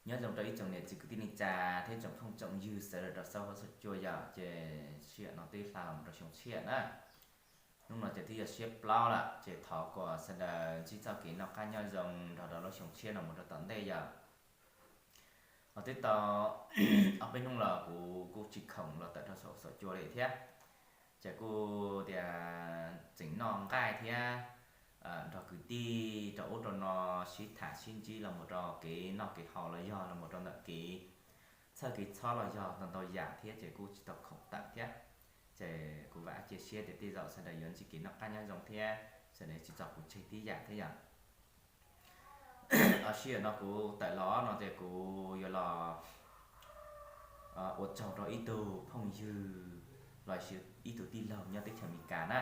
Nyob zoo rau ib tsoom niam txiv kwv tij neej tsa thiab tsoom phooj tsoom ywg sawv daws rau saum huab saum cua yom, ces sij hawm no twb hla mus rau xyoo tshiab na. Hnub no ces twb yog siab plaub lawm, ces thov kom sawv daws ntsib txoj kev noj qab nyob zoo nrog rau lub xyoo tshiab no mus rau tom ntej yom. Ho twb tau ob peb hnub los kuv kuj tsis khoom los tawm rau saum huab saum cua li thiab. Ces kuj tias tseem noj nqaij thiab nrog kwv tij rau ub rau no sib tham sib ntsib los mus rau kev noj kev haus los yog los mus rau ntawm kev txhawj kev txhob los yog ntau ntau yam thiab ces kuj tsis tau khoom tawm thiab. Ces kuv vam cia siab tias tej zaum sawv daws yuav ntsib kev noj qab nyob zoo thiab sawv daws tsis txog kuv tseg tib yam thiab yom. Sij hawm no kuv tawm los no ces kuv yuav los ua tsaug rau ib tug phooj ywg los sis ib tug tij laug nyob teb chaws Amelikas na,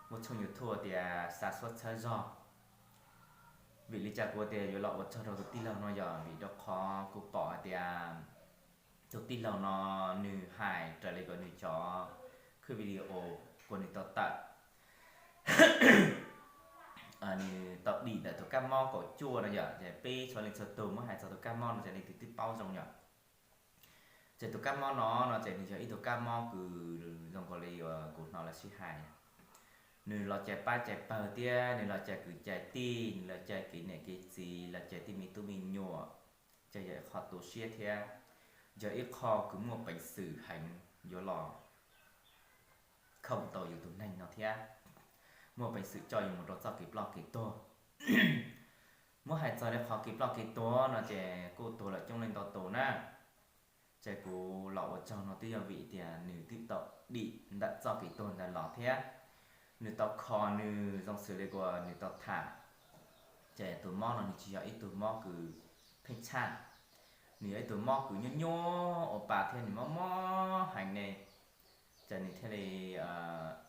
muaj tshooj YouTube tias Xa Xuab Txhawb Zog. Vim li cas kuv tias yuav los ua tsaug rau tus tij laug no yog vim rau qhov kuv pom hais tias tus tij laug no nws hais raws li kom nws cov khwb video uas nws tau tawm, nws tau dim ntawm tus kab mob kaum cuaj no yom, ces peb txhua leej txhua tus muab hais txog tus kab mob no ces leej twg twb paub zoo yom. Ces tus kab mob no no ces nws yog ib tug kab mob kws zoo nkaus li uas kuv hnov lawv sib hais, nws los cais pab cais pawg thiab nws los cais kwv cais tij, nws los cais kev niam kev txiv, los cais tej me tub me nyuam, ces yog ib qho tu siab thiab yog ib qho kws muaj peev xwm heev yuav los khoom tau yus tus neeg no thiab muaj peev xwm coj yus mus rau txoj kev ploj kev tuag. Muab hais txog li qhov kev ploj kev tuag no ces kuj tuag lawm coob leej ntau tus na. Ces kuv los ua tsaug no twb yog vim tias nws twb tau dim ntawm txoj kev tuag ntawd los thiab nws tau kho nws zoo xws li uas nws tau tham. Ces tus mob no nws tsis yog ib tug mob kws pheej tshaj, nws yog ib tug mob kws nyuaj nyuaj ua pa thiab nws mob mob heev ne. Ces nws thiaj li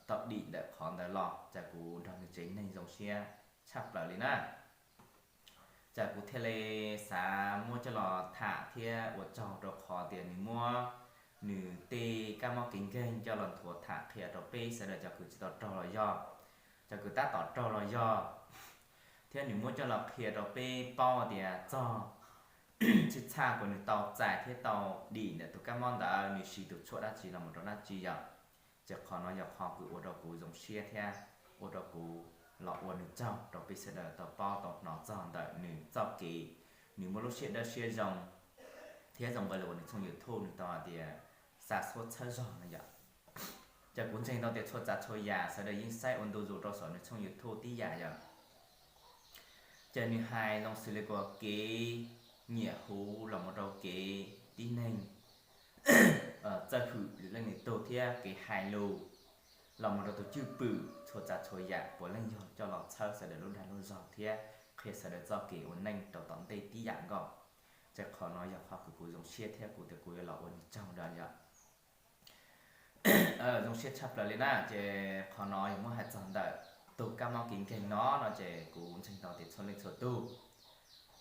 tau dim ntawm qhov ntawd los, ces kuv nrog nws tsev neeg zoo siab tshaj plaws li na. Ces kuv thiaj li xav muab coj los tham thiab ua tsaug rau qhov tias nws muab nws tej kab mob kev nkeeg coj los nthuav tham qhia rau peb sawv daws cov kws tsis tau raug los yog, cov kws tab tom raug los yog, thiab nws muab coj los qhia rau peb paub tias txog tshwj txhaj uas nws tau txais thiab tau dim ntawm tus kab mob ntawd nws siv tus tshuaj dab tsi los mus rau dab tsi yom. Ces qhov no yog qhov kws ua rau kuv zoo siab thiab ua rau kuv los ua nws tsaug rau peb sawv daws tau paub tau hnov txog ntawm nws txoj kev, nws muaj lub siab dawb siab zoo, thiab zoo nkaus li uas nws tshooj YouTube nws tau hais tias Xa Xuab Txhawb Zog no yom. Ces kuv ntseeg tau tias txhua tsav txhua yam sawv daws yeej saib ua ntu zus rau saum nws tshooj YouTube tib yam yom. Ces nws hais zoo xws li uas kev nyiam huv los mus rau kev tib neeg txawj hwm lwm leej lwm tug thiab kev hais lus los mus rau tus cwj pwm txhua tsav txhua yam puav leej yog coj los txhawb sawv daws lub dag lub zog thiab qhia sawv daws txoj kev ua neej rau tom ntej tib yam nkaus. Ces qhov no yog qhov kws kuv zoo siab thiab kuv tias kuv yuav los ua nws tsaug ntawd yom. Zoo siab tshaj plaws li na. Ces qhov no yog muab hais txog ntawm tus kab mob kev nkeeg no no ces kuv ntseeg tau tias txhua leej txhua tug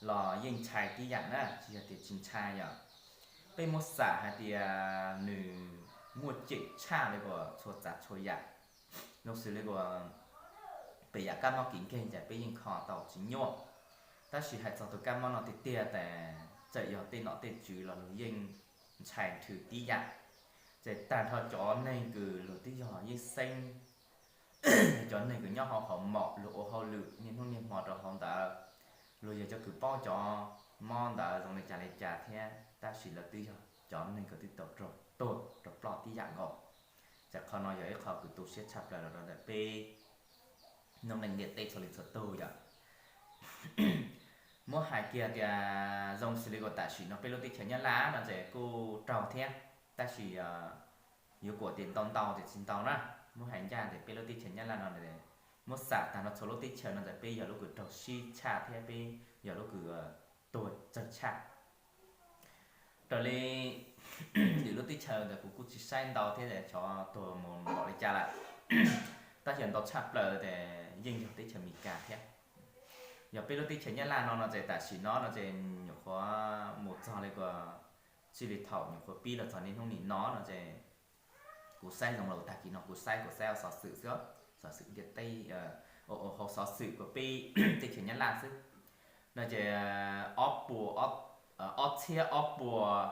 los yeej ntshai tib yam na, tsis yog tias tsis ntshai yom. Peb muab xam hais tias nws muaj ceem tshaj li uas txhua tsav txhua yam, zoo xws li uas peb yam kab mob kev nkeeg ces peb yeej kho tau tsis nyuaj. Tab sis hais txog tus kab mob no tiag tiag ces txawm yog tej nom tej tswv los luag yeej ntshai nrhw tib yam. Ces tag nrho cov neeg kws luag twb yog yeej xeeb, yog cov neeg kws nyob hauv hauv mom luag ua hauj lwm niaj hnub niaj hmo rau hauv ntawd, luag yog cov kws paub cov mob ntawd zoo li cas li cas thiab, tab sis lawv twb yog cov neeg kws twb tau raug tuag raug ploj tib yam nkaus. Ces qhov no yog ib qho kws tu siab tshaj plaws los rau ntawm peb noob neej ntiaj teb txhua leej txhua tug yom. Muab hais kiag tias zoo xws li uas tam sim no peb lub teb chaws Nyab Laj no ces kuj raug thiab, tab sis yuav kom tias ntau ntau ces tsis ntau na. Muab hais ncaj tias peb lub teb chaws Nyab Laj no muab xam tag nrho txhua lub teb chaws no ces peb yog lub kws raug sib tshaj thiab peb yog lub kws tuag tsawg tshaj. Raws li lwm lub teb chaws ntawd kuv kuj tsis saib ntau thiab xyov tuag mus npaum li cas lawm, tab sis ntau tshaj plaws ces yeej yog teb chaws Amelikas thiab. Yog peb lub teb chaws Nyab Laj no no ces tam sim no no ces nyuam qhuav mus txog li uas txij li thaum nyuam qhuav pib los txog niaj hnub nim no no ces kuv saib zoo li tag kis no kuv saib kuv saib hauv xov xwm xwb, xov xwm ntiaj teb, hauv xov xwm uas peb teb chaws Nyab Laj xwb no ces ob puas ob ob txhiab ob puas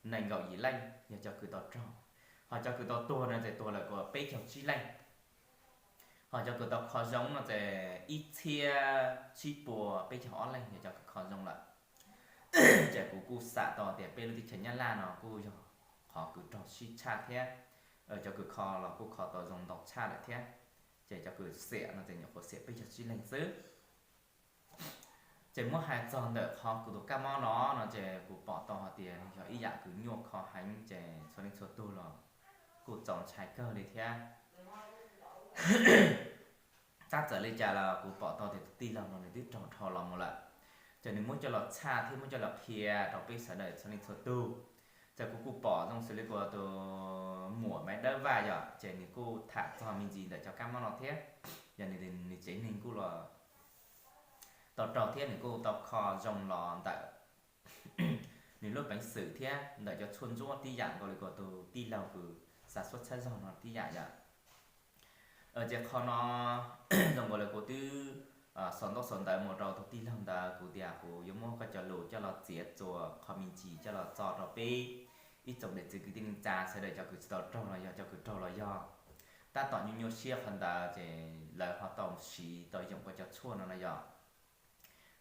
nees nkaum yim leej yog cov kws tau raug, ho cov kws tau tuag no ces tuag lawm kuas peb caug tsib leej, ho cov kws tau kho zoo no ces ib txhiab tsib puas peb caug ob leej yog cov kws kho zoo lawm. Ces kuv kuj xam tau tias peb lub teb chaws Nyab Laj no kuj yog qhov kws raug sib tshaj thiab, cov kws kho los kuj kho tau zoo ntau tshaj lawm thiab. Ces cov kws xiam no ces nyuam qhuav xiam peb caug tsib leeg xwb. Ces muab hais txog ntawm qhov kuv tus kab mob no no ces kuv pom tau hais tias yog ib yam kws nyuaj kho heev ces txhua leej txhua tug los kuj txaus ntshai kawg li thiab. Tab txawm li cas los kuv pom tau tias tus tij laug no nws twb raug dhau los mus lawm, ces nws muab coj los tshaj thiab muab coj los qhia rau peb sawv daws txhua leej txhua tug. Ces kuv kuj pom zoo xws li kuv tus muam Maiv Dawb Vaj yom, ces nws kuj tham txog me ntsis ntawm cov kab mob no thiab. Yog nws tsev neeg kuj los tau raug thiab nws kuj tau kho zoo los ntawm nws lub peev xwm thiab ntawm cov tshuaj ntsuab tib yam nkaus li kuv tus tij laug kws xa suab tshab zog no tib yam yom. Ces qhov no zoo nkaus li kuv twb xaus ntaub xaus ntawv mus rau tus tij laug ntawd, kuv tias kuv yuav muab koj cov lus coj los txiav txuas qhov me ntsis coj los tso rau peb ib tsoom niam txiv kwv tij neej tsa sawv daws cov kws tsis tau raug los yog cov kws raug los yog tab tom nyuaj nyuaj siab qhov ntawd ces lawv ho tau siv tau yoom koj cov tshuaj no no yog.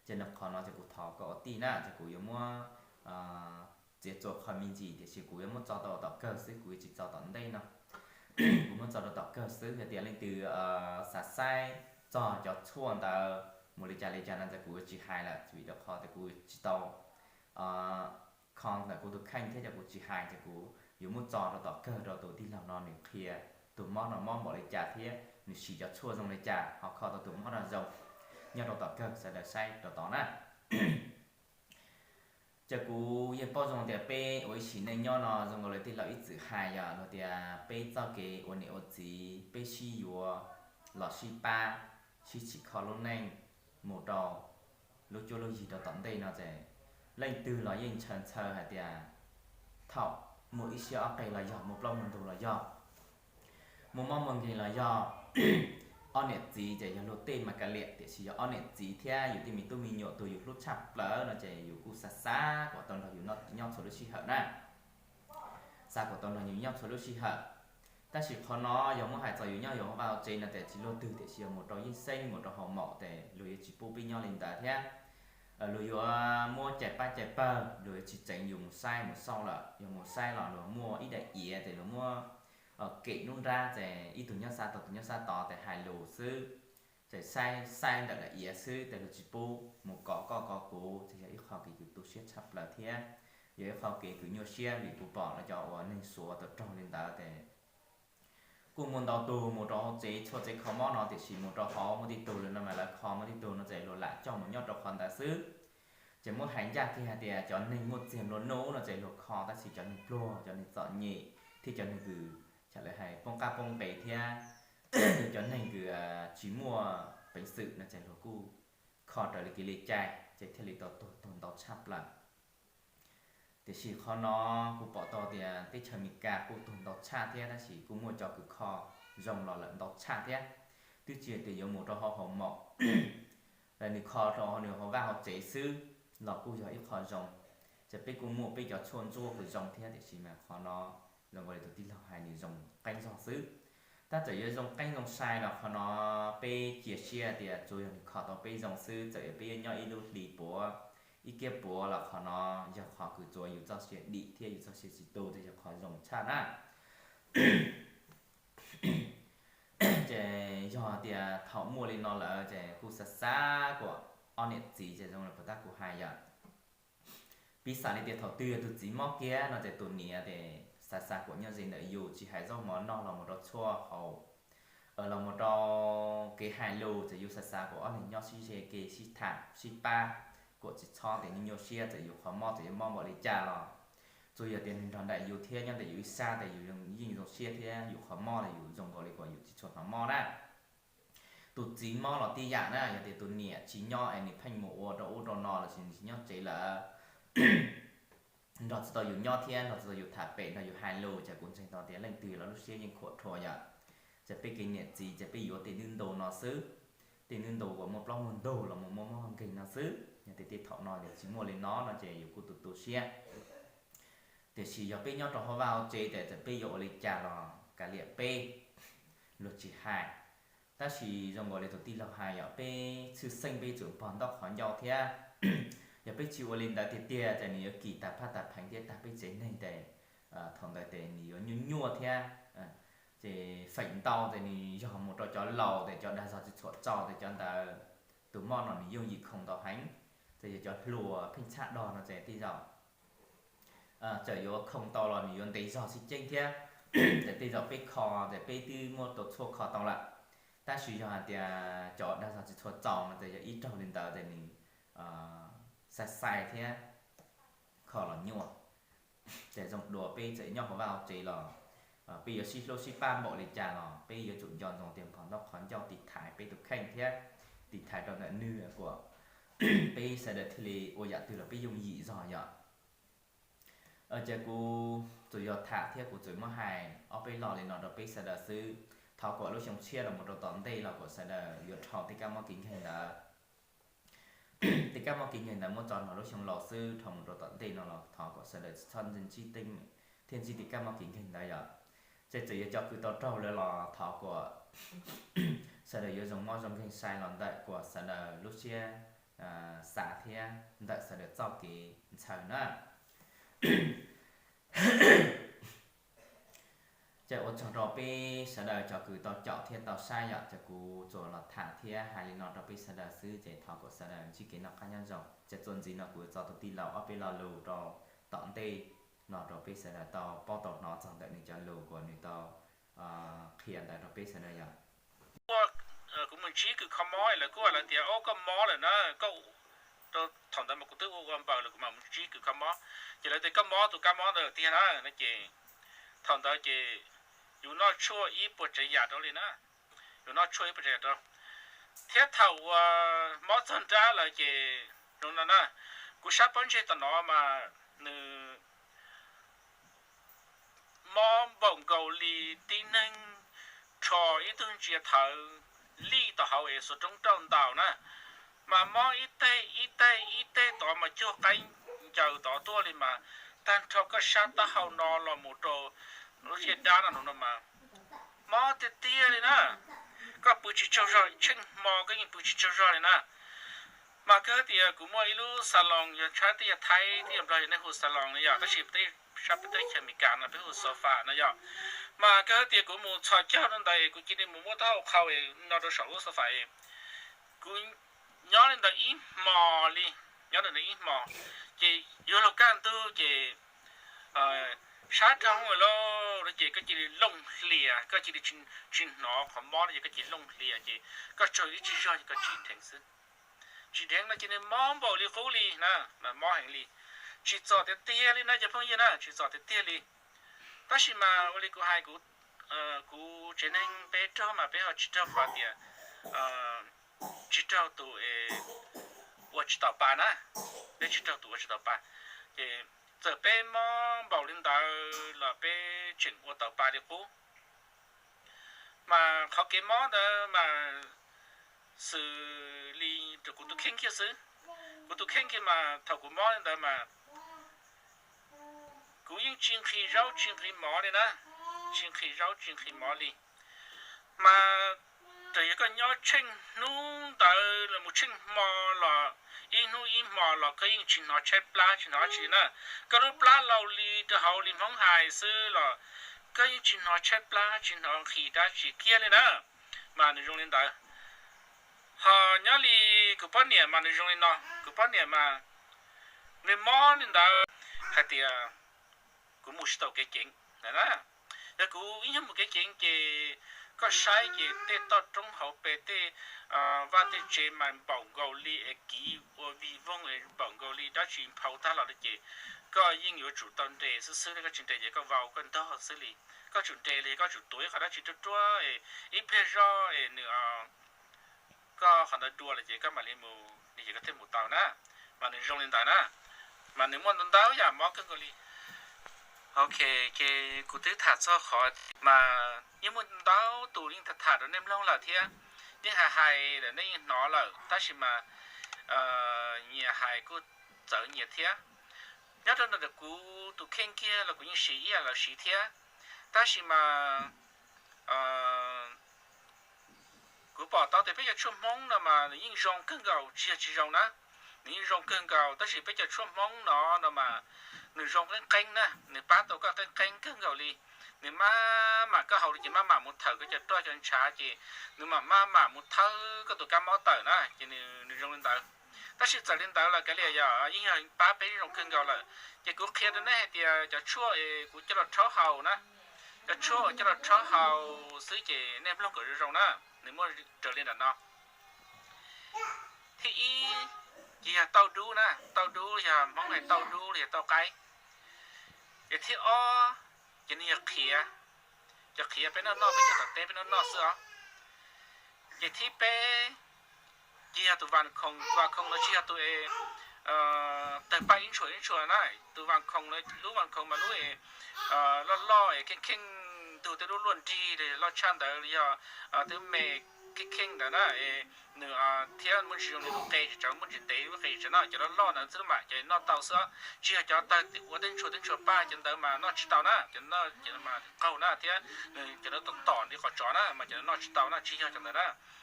Ces nws qhov no ces kuv thov koj ua tij na, ces kuv yuav muab txiav txuas qhov me ntsis tiam sis kuv yuav muab tso tau tom kawg xwb, kuv yuav tsis tso tom ntej no. Kuv muab tso rau tom kawg xwb, yog tias leej twg xav saib txog cov tshuaj ntawd mus li cas li cas no ces kuv yuav tsis hais lawm, vim rau qhov tias kuv tsis tau kho ntawm kuv tus kheej thiab ces kuv tsis hais, ces kuv yuav muab tso rau tom kawg rau tus tij laug no nws qhia tus mob no mob npaum li cas thiab nws siv cov tshuaj zoo li cas ho kho tau tus mob no zoo, nyob rau tom kawg sawv daws saib rau tod na. Ces kuv yeej paub zoo tias peb ua ib sim neej nyob no zoo nkaus li tij laug ib txwm hais yom, los tias peb txoj kev ua niam ua txiv peb sib yuav los sib pab, sib tsim kho lub neej mus rau lub cuab lub yig rau tom ntej no ces leej twg los yeej ntshaw ntxhaw hais tias thaum muaj ib siab ob qig los yog muaj plaub muaj ntug los yog muaj mob muaj nkeeg los yog ob niam txiv ces yog luag tej mas kav liam, tiam sis yog ob niam txiv thiab yus tej me tub me nyuam tus yus hlub tshaj plaws no ces yus kuj xav xav kom tau nrog yus nyob txhua lub sij hawm na. Xav kom tau nrog yus nyob txhua lub sij hawm. Tab sis qhov no yog muab hais txog yus nyob yus hauv vaj hauv tsev no ces tsis luag twg, tiam sis yog mus rau yeeb xeeb mus rau hauv maum ces luag yuav tsis pub peb nyob li ntawd thiab. Luag yuav muab cais pab cais pawg, luag yuav tsis tseev yus mus saib mus xauj lawm, yog mus saib los luag muaj ib daim iav ces luag muab kem nruab nrab ces ib tug nyob sab tod tus nyob sab tod ces hais lus xwb. Ces saib saib ntawm daim iav xwb ces luag tsis pub mus kov koj kov kuv, ces yog ib qho kev kws tu siab tshaj plaws thiab yog ib qho kev kws nyuaj siab, vim kuv pom lawv cov uas neeg Suav tau raug li ntawd ces kuj muaj ntau tug mus rau hauv tsev tshuaj tsev kho mob no, tiam sis mus rau hauv muaj tej tug lawm no mas lawv kho, muaj tej tug no ces luag lam coj mus nyob rau qhov ntawd xwb. Ces muab hais ncaj kiag hais tias cov neeg muaj txiag nplua nuj no ces luag kho, tab sis cov neeg pluag, cov neeg txom nyem thiab cov neeg kws txawm lawv hais poob qab poob nqe thiab yog cov neeg kws tsis muaj peev xwm no ces luag kuj kho raws li kev li cai ces thiaj li tau tuag tuag ntau tshaj plaws. Tiam sis qhov no kuv pom tau tias teb chaws Amelikas kuj tuag ntau tshaj thiab, tab sis kuj muaj cov kws kho zoo los lawm ntau tshaj thiab. Twb tsis tias yuav mus rau hauv hauv maum, nws kho rau nws hauv vaj hauv tsev xwb los kuj yog ib qho zoo. Ces peb kuj muaj peb cov tshuaj ntsuab kws zoo thiab, tiam sis mas qhov no zoo nkaus li tus tij laug hais nws zoo qeeb zog xwb. Tab txawm yuav zoo qeeb zoo sai los qhov no peb cia siab tias tsuas yog nws kho tau peb zoo xwb, txawm yog peb yuav nyob ib lub hli puav ib kiab puav los qhov no yog qhov kws tsuas yus txoj sia dim thiab yus txoj sia tsis tu, ces yog qhov zoo tshaj na. Ces yog tias thaum muaj li no lawm ces kuj xav xav kom ob niam txiv ces zoo li puas tab kuv hais yom. Piv xam li tias thaum twg yog tus txiv mob kiag no ces tus niam ces xav xav kom nyob ze ntawm yus, tsis hais zaub mov noj los mus rau tshuaj haus, los mus rau kev hais lus, ces yus xav xav kom ob leeg nyob sib ze ke sib tham sib pab, kom tsis txhob tias nyuaj nyuaj siab, txawm yus qhov mob txawm yuav mob npaum li cas los tsuas yog tias nws nrog nraim yus thiab nyob ntawm yus ib sab ces yus yeej zoo siab thiab yus qhov mob los yus zoo nkaus li kom yus tsis tshua hnov mob na. Tus txiv mob los tib yam na, yog tias tus niam tsis nyob es nws pheej mus ua rau ub rau no lossis nws tsis nyob tsev lawm, nrog tsis tau yus nyob thiab nrog tsis tau yus tham pem nrog yus hais lus, ces kuv ntseeg tau tias leej twg los lub siab yeej khuam rhuav yom. Ces peb kev niam txiv ces peb yuav tej ntu ntu no xwb, tej ntu ntu uas muaj plaub muaj ntug los mus muaj mob nkeeg no xwb. Tias tej thaum no ces tsis muaj li no no ces yus kuj tu tu siab. Tiam sis yog peb nyob rau hauv vaj hauv tsev ces txawm peb yuav ua li cas los kav liam peb, luag tsis hais. Tab sis zoo nkaus li tus tij laug hais yom, peb tshwj xeeb peb yuav tsum pog ntaub qhov ncauj thiab. Yog peb tsis ua li ntawd tiag tiag ces nws yuav kis tas phaj tas pheev thiab tag peb tsev neeg ces thaum ntawd ces nws yuav nyuaj nyuaj thiab. Ces feem ntau ces nws yog mus rau cov laus ces cov dag zog tsis txhuam txaus ces cov ntawd tus mob no nws yooj yim khoo ntau heev. Ces yog cov hluas pheej tshaj dog no ces tej zaum txawm yuav khoo tau los nws yuav ntev zog xij ceeb thiab. Ces tej zaum peb kho ces peb twb muab tau tshuaj kho tau lawm. Tab sis yog hais tias cov dag zog tsis txhuam txaus no ces yog ib raug li ntawd ces nws xai xai thiab kho los nyuaj. Ces zoo dua peb txawm nyob hauv vaj hauv tsev los peb yuav sib hlub sib pab npaum li cas los peb yuav tsum nco ntsoov tias pog ntaub qhov ncauj tiv thaiv peb tus kheej thiab tiv thaiv rau ntawm nws kuas peb sawv daws thiaj li ua yam twg los peb yooj yim zog yom. Ces kuv tsuas yog tham thiab kuv tsuas muab hais ob peb lo li no rau peb sawv daws xwb. Thov kom lub xyoo tshiab los mus rau tom ntej los kom sawv daws yuav dhau tej kab mob kev nkeeg ntawd. Tej kab mob kev nkeeg ntawd muab tso nrog lub xyoo laus xwb, dhau mus rau tom ntej no los thov kom sawv daws tsis txhob ntsib thiab ntsib tej kab mob kev nkeeg ntawd yom. Ces txawm yuav cov kws tau raug lawm los thov kom sawv daws yuav zoo mob zoo nkeeg sai los ntawm kuas sawv daws lub siab xav thiab ntawm sawv daws txoj kev ntxhawv na. Ces ua tsaug rau peb sawv daws cov kws tau caum thiab tau saib yom. Ces kuv tsuas los tham thiab hais li no rau peb sawv daws xwb ces thov kom sawv daws ntsib kev noj qab nyob zoo. Ces txuas ntxiv no kuv yuav tso tus tij laug ob peb lo lus rau tom ntej no rau peb sawv daws tau paub tau hnov txog ntawm nws cov lus uas nws tau qhia ntawd rau peb sawv daws yom. Kuv mus ntsib kws kho mob lawv kuj hais lawv tias, o, koj mob lawm na, koj rau thaum ntawd mas kuv twb ua ua npaws lawm kuv mam mus ntsib kws kho mob. Ces lawv tias koj mob tus kab mob ntawd tiag na no ces thaum ntawd ces yus noj tshuaj ib puas tsav yam rau li na. Yus noj tshuaj ib puas tsav yam rau. Thiab thaum uas mob txog nrab lawm ces zoo no na, kuv sab pob ntseg tom no mas nws mob npaum nkaus li tib neeg rho ib tug ntsia thawv lij tom hauv es xuas roob rauj ntaus na. Mas mob ib teg ib teg ib teg tod mas cuag qaib ncaws tod tuaj li mas tag nrho koj sab taub hau no los mus rau lub siab dab no no mas mob tiag tiag li na. Koj pw tsis tsaug zog, tsheej hmo koj yeej pw tsis tsaug zog li na. Mas kawg tias kuv muaj ib lub xas loos, yog tshab twb yog Thaib twb yog Nplog, yog nej hu xas loos no yom, tab sis sab peb teb chaws Amelikas no peb hu sofa no yom. Mas kawg tias kuv mus txhos caug rau ntawd es kuv cia li mus muab taub hau qhau no rau saum lub sofa es kuv nyob li ntawd ib hmos li, nyob li ntawd ib hmos, ces yuav luag kaj ntug ces sab rau hauv lawm ces koj cia li looj hlias, koj cia li tsis hnov qhov mob no ces koj cia li looj hlias ces koj tsaug ib tsig zog ces koj tsim dheev xwb. Tsim dheev no ces nws mob npaum li qub li na, mas mob heev li. Tsis txom tiag tiag li na cov phooj ywg na, tsis txom tiag tiag li. Tab sis mas ua li kuv hais, kuv tsev neeg peb raug mas peb ho tsis raug qhov tias tsis raug tus ua tsis tau pa na, peb tsis raug tus ua tsis tau pa. Ces txawm peb mob npaum li ntawd los peb tseem ua tau pa li qub. Mas qhov kev mob ntawd mas xws li rau kuv tus kheej kiag xwb. Kuv tus kheej kiag mas thaum kuv mob li ntawd mas kuv yeej tsis nqhis zaub tsis nqhis mov li na, tsis nqhis zaub tsis nqhis mov li. Mas txawm yog koj nyob tsheej hnub ntawd los mus tsheej hmo los ib hnub ib hmo los koj yeej tsis hnov tshaib plab tsis hnov dab tsi li na. Koj lub plab laus li rau hauv li Hmoob hais xwb los koj yeej tsis hnov tshaib plab tsis hnov nqhis dab tsi kiag li na. Mas nws zoo li ntawd. Ho nyob li kuv poj niam mas nws zoo li no, kuv poj niam mas nws mob li ntawd hais tias kuv mus tsis tau kev ceev na. Yog kuv ib nyuag mus kev ceev ces koj saib ces tej toj roob hauv pes tej vaj tej tsev mas npaum nkaus li es kiv ua vig voog es npaum nkaus li dab tsi nphau tag los li ces koj yeej yuav tsum tau nres xwb xwb, koj tsis nres ces koj vau koj ntog xwb li. Koj tsum nres li koj tsum tuav ib qho dab tsi ruaj ruaj es ib pliag zoj es nws koj qhov ntawd dua lawm ces koj mam li mus nws ces koj thiaj mus tau na. Mas nws zoo li ntawd na. Mas nws muaj ntau ntau yam mob kawg nkaus li. Ok, ces kuv twb tham txog qhov mas yeej muaj ntau tus yeej tham tham rau nej mloog lawm thiab, yeej hais hais lawm nej yeej hnov lawm tab sis mas nyias hais kuj txawv nyias thiab. Nyob rau ntawm kuv tus kheej kiag los kuv yeej siv ib yam los siv thiab, tab sis mas kuv pom tau tias peb cov tshuaj Hmoob no mas nws yeej zoo kawg nkaus, tsis yog tsis zoo na, nws yeej zoo kawg nkaus, tab sis peb cov tshuaj Hmoob no no mas nws zoo qeeb qeeb na, nws pab tau koj qeeb qeeb kawg nkaus li. Nws maj mam koj haus li ces maj mam mus thawm koj cov roj cov ntshav ces nws mam maj mam mus thawb koj tus kab mob tawm na, ces nws zoo li ntawd. Tab sis txawm li ntawd los kav liam, yog yeej yog pab peb zoo kawg nkaus lawm. Ces kuv qhia rau nej hais tias cov tshuaj es kuv coj los rhaub haus na, cov tshuaj uas coj los rhaub haus xwb ces nej mloog kom zoo zoo na, nws muaj raws li ntawm no. Thib ib ces yog tauj dub na, tauj dub yog Hmoob hais tauj dub los yog tauj qaib. Ces thib ob ces nws yog qhiav, cov qhiav peb noj noj, peb cov tom teb peb noj noj xwb os. Ces thib peb ces yog tus vas khoom, vas khoom no tsis yog tus es tawg paj ib ntshua ib ntshua na, tus vas khoom no lub vas khoom mas lub es loj loj es kheej kheej ntug tej lub luaj nrig loj tshaj ntawd li yog tej lub me kheej kheej ntawd na, nws thiab muaj ntsis zoo li lub qe tsis tsawv, muaj ntsis ntev lub qe tsis tsawv no, cov loj loj ntawd xwb mas cov noj tau xwb, tsis yog cov tawg ua tej ntshua tej ntshua paj, cov ntawd mas noj tsis tau na, cov no mas qaug na thiab cov no tom tom li qhov tsov na mas cov no noj tsis tau na, tsis yog cov ntawd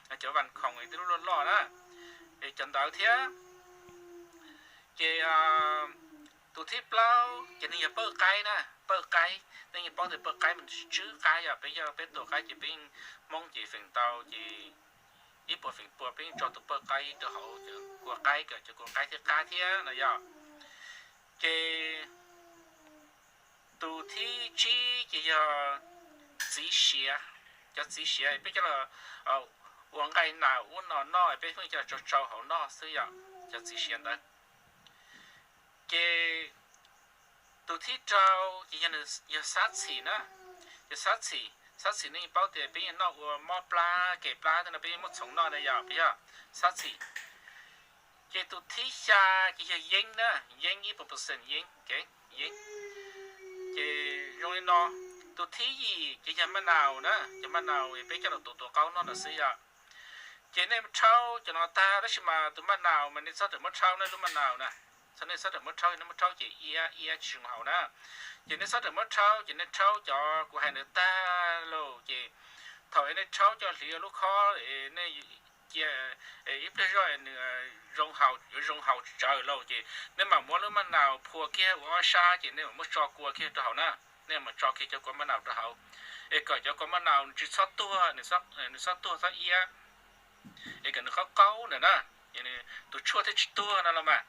na, cov vas khoom tej lub loj loj na, es cov ntawd thiab. Ces tus thib plaub ces nws yog pawj qaib na, pawj qaib, nej yeej paub tias pawj qaib mas nws tsw tsw qab, yog peb, yog peb tua qaib ces peb yeej, Hmoob ces feem ntau ces ib puas feem pua peb yeej tso tus pawj qaib rau hauv cov kua qaib kom cov kua qaib thiaj qab thiab no yog. Ces tus thib tsib ces yog txiv siav, cov txiv siav peb coj los ua nqaij nas ub no noj, peb pheej coj los tsau tsau hauv noj xwb yom, cov txiv siav ntawd. Ces tus thib rau ces yog, yog xab txhim na, yog xab txhim, xab txhim nej yeej paub tias peb yeej noj ua mob plab kev plab tej no peb yeej muab txhoov noj na yom, peb yog xab txhim. Ces tus thib xya ces yog yeeb na, yeeb ib puas percent yeeb, yeeb. Ces zoo li no, tus thib yim ces yog maj naus na, cov maj naus peb coj los tuav tuav qaub noj no xwb yom. Ces nej rhaub cov no tag tab sis mas tus maj naus mas nej txhob rawm muab rhaub na, lub maj naus na, txhob, nej txhob rawm muab rhaub, nej muab rhaub ces iab iab tsis zoo haus na. Ces nej txhob rawm muab rhaub, ces nej rhaub cov kuv hais ntawd tag lauj ces thaum nej rhaub coj hliv lub khob, nej cia ib pliag zoj nws zoo haus, yuav zoo haus tsawv lauj ces nej mam muab lub maj naus phua kiag ua ob sab ces nej mam muab tso kua kiag rau hauv na. Nej mam tso kiag cov kua maj naus rau hauv es kom cov kua maj naus nws tsis txhob tuag, nws txhob tuag txhob iab, es kom nws qaub qaub ntawm na, tus tshuaj thiaj tsis tuag no los mas.